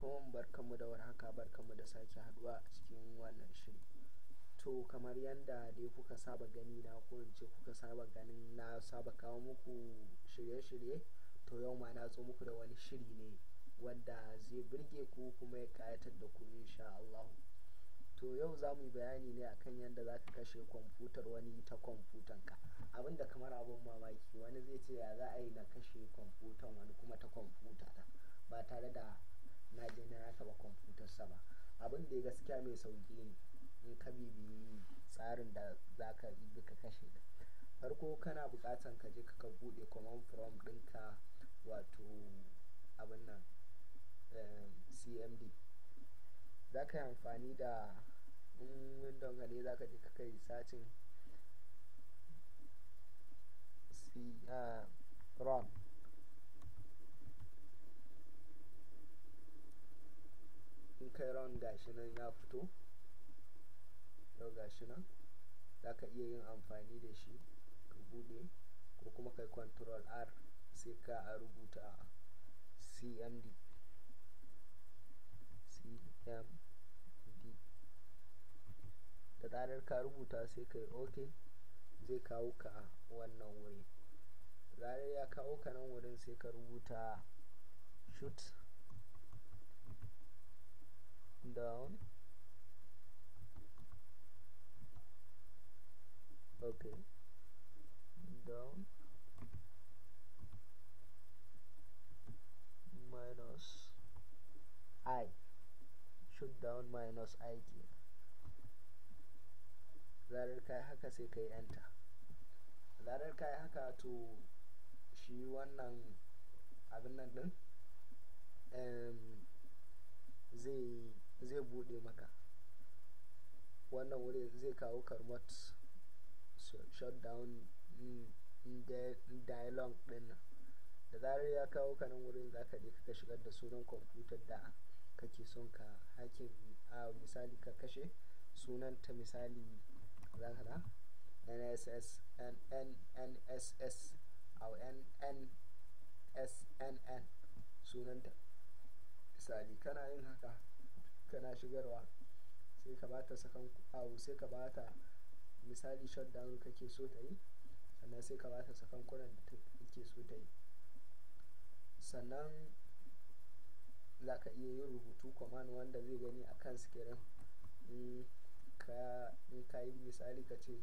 Alaikum, barkanmu da warhaka, barkanmu da sake haduwa a cikin wannan shiri. To, kamar yadda dai kuka saba gani na, ko in ce kuka saba ganin na saba kawo muku shirye-shirye, to yau ma na zo muku da wani shiri ne wanda zai burge ku kuma ya kayatar da ku insha Allah. To yau za mu yi bayani ne akan yadda za ka kashe kwamfutar wani ta kwamfutanka. Abinda kamar abin mamaki, wani zai ce ya za a yi na kashe kwamfutan wani kuma ta kwamfuta ta ba tare da na je na taɓa kwamfutarsa ba. Abin da gaskiya mai sauƙi ne in ka bibiyi tsarin da za ka bi ka kashe. Farko kana buƙatan ka je ka buɗe command prompt ɗinka, wato abin nan CMD. Za ka yi amfani da in Windows ne, za ka je ka kai searching C run. In kai run, gashi nan ya fito. Yau gashi nan za ka iya yin amfani da shi ka buɗe, ko kuma kai Control R, sai ka rubuta CMD, CMD. Da zarar ka rubuta, sai kai OK, zai kawo ka wannan wuri. Zarar ya kawo ka nan wurin, sai ka rubuta shut down, okay, down minus i, shutdown minus i ke. Zarar kai haka, sai kai Enter. Zarar kai haka, to shi wannan abin nan din zai bude maka wannan wuri, zai kawo ka remote shutdown dialog din nan. Da zarar ya kawo ka nan wurin, zaka je ka shigar da sunan kwamfutar da kake son ka hacking, a misali ka kashe sunan ta. Misali za ka da NSS N NSS au NNSNN sunanta. Misali kana yin haka, kana shigarwa, sai ka bata sakan abu, sai ka bata misali shutdown kake so ta yi, sannan sai ka bata sakankunan da kake so ta yi. Sannan za ka iya yin rubutu command wanda zai gani a kan screen in ka yi. Misali ka ce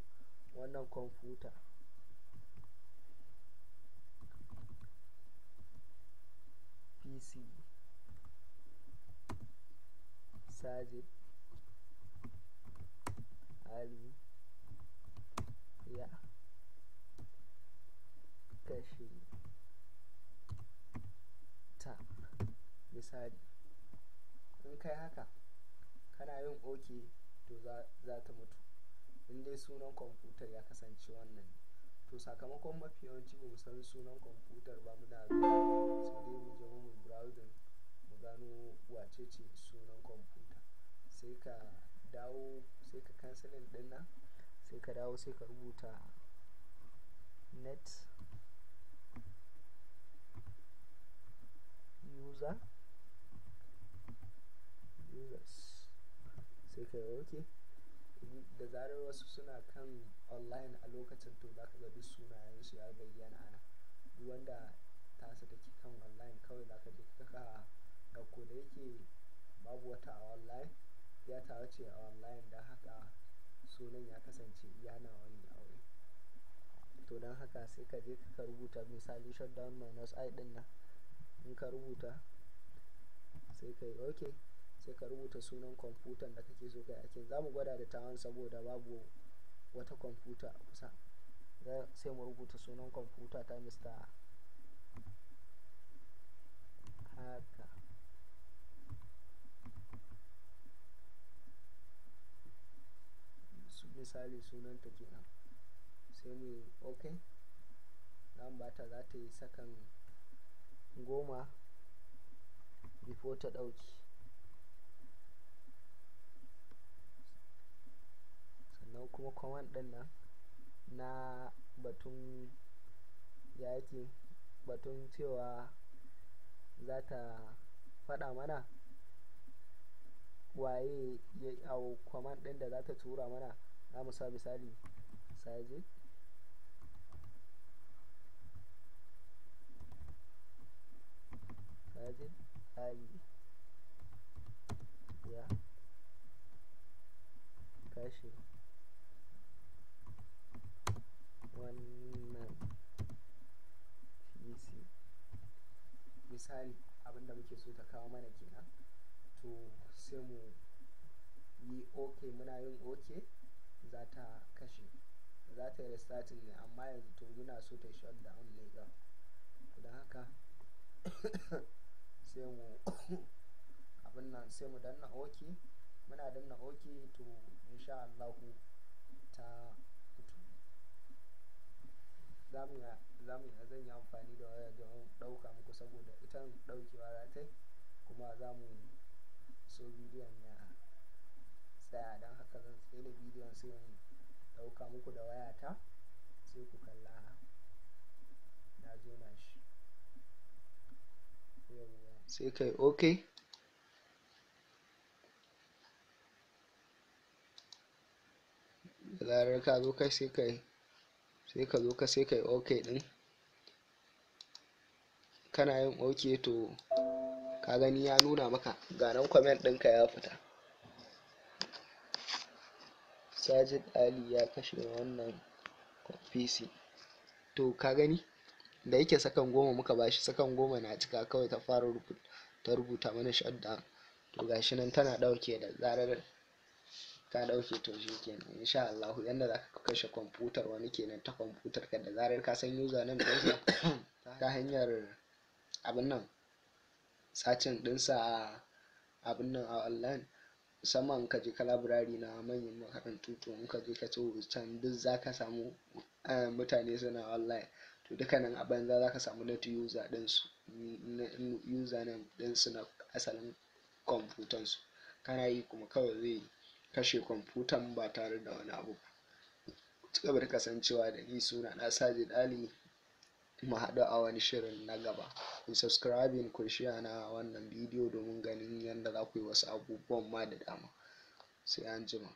wannan kwamfuta PC Sajid Ali ya kashe ta. Misali in kai haka, kana yin OK, to za ta mutu in dai sunan kwamfutar ya kasance wannan. To sakamakon mafi yawanci ba mu san sunan kwamfutar ba, muna zuwa sai dai mu je mu browsing mu gano wace ce sunan kwamfuta. Sai ka dawo, sai ka cancelling din nan, sai ka dawo, sai ka rubuta net user users, sai ka yi OK. Da zarar wasu suna kan online a lokacin, to za ka ga duk sunayensu ya bayyana ana. Duk wanda tasa take kan online, kawai za ka je ka ɗauko. Da yake babu wata a online, ya tawa ce a online, don haka sunan ya kasance iya nawa ne a wurin. To don haka sai ka je ka rubuta misali shutdown minus i din nan. In ka rubuta, sai ka yi OK, sai ka rubuta sunan kwamfutan da kake so kai ake. Za mu gwada da tawan saboda babu wata kwamfuta a kusa. Sai mu rubuta sunan kwamfuta ta, Mr. Haka. Misali sunanta kenan, sai mu yi OK. Za mu bata za ta yi sakan 10 before ta ɗauki. Sannan kuma command ɗin nan na batun ya yake, batun cewa za ta faɗa mana. Waye ya command ɗin da za ta tura mana, za mu sa misali Sajid Ali ya kashe wannan PC. Misali abinda muke so ta kawo mana kenan. To sai mu yi ok, muna yin ok za ta kashe, za ta yi restarting ne, amma yanzu to muna so ta shut down ne ga. Don haka sai mu abin nan, sai mu danna ok. Muna danna ok, to insha Allahu ta fito. Za mu zan yi amfani da waya don ɗauka muku, saboda ita ɗaukewa za ta yi, kuma za mu so bidiyon ya tsaya. Don haka zan tsaye da bidiyon, sai in ɗauka muku da wayata, sai ku kalla na jona shi. Yawwa, sai kai ok. Da zarar ka zo kai, sai kai, sai ka zo ka sai kai ok din. Kana yin ok, to ka gani ya nuna maka ga nan comment ɗinka ya fita, Sajid Ali ya kashe wannan PC. To ka gani, da yake sakan 10 muka bashi, sakan 10 na cika kawai ta fara ta rubuta mana shutdown. To gashi nan tana ɗauke. Da zarar ta ɗauke, to shi kenan, insha Allahu yanda za ka kashe kwamfutar wani kenan ta kwamfutar ka, da zarar ka san username ɗinsa ta hanyar abin nan, searching ɗinsa a abin nan a online, musamman ka je ka library na manyan makarantu. To in ka je ka can, duk za ka samu mutane suna online. To dukkanin a banza za ka samu net user ɗinsu, username ɗinsu na asalin kwamfutansu. Kana yi kuma kawai zai kashe kwamfutan ba tare da wani abu ba. Ci gaba da kasancewa da ni, suna na Sajid Ali. Mu haɗu a wani shirin na gaba. Ku subscribing, ku share na wannan bidiyo domin ganin yadda za ku yi wasu abubuwan ma da dama. Sai anjima.